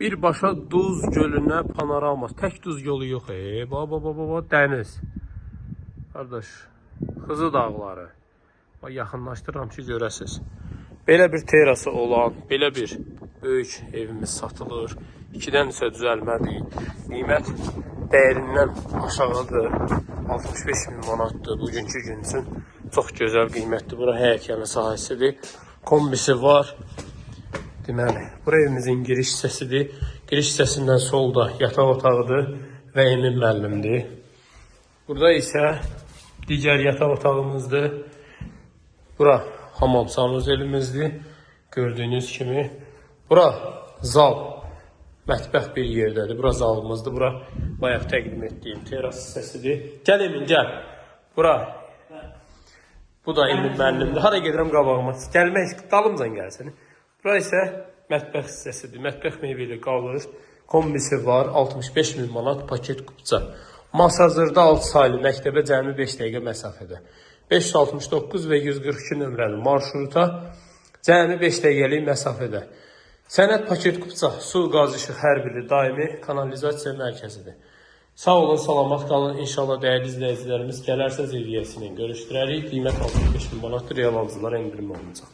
Birbaşa Duz gölünə panorama. Tək Duz gölü yox, Baba, baba, baba, dəniz. Qardaş, Xızı dağları. Bax, yaxınlaşdırıram ki, görəsiz. Belə bir terası olan, belə bir böyük evimiz satılır. 2-dən isə düzəlmədir. Qiymət dəyərindən aşağıdır. 65 min manatdır bugünkü gün üçün. Çox gözəl qiymətdir. Bura həyət yanı sahəsidir. Kombisi var. Deməli, bura evimizin giriş hissəsidir. Giriş hissəsindən solda yataq otağıdır və Emin müəllimdir. Burada isə digər yataq otağımızdır. Bura hamam sanuzelimizdir. Gördüyünüz kimi. Bura zal, mətbəx bir yerdədir. Bura zalımızdır. Bura bayaq təqdim etdiyim teras hissəsidir. Gəl Emin, gəl. Bura. Bu da Emin müəllimdir. Hara gedirəm qabağıma? Gəlmək, dalımcan gəlsin. Bura isə mətbəx hissəsidir. Mətbəx mebeli qalır. Kombisi var. 65 min manat paket kupça. Masazırda 6 saylı məktəbə cəmi 5 dəqiqə məsafədə. 569 və 142 nömrəli marşruta cəmi 5 dəqiqəlik məsafədə. Sənəd paket kupça, su, qaz, işıq hər biri daimi kanalizasiya mərkəzidir. Sağ olun, salamat qalın. İnşallah dəyərli izləyicilərimiz gələrsəz ev yiyəsilə görüşdürərik. Qiymət 65 min manatdır. Real alıcılara endirim olunacaq.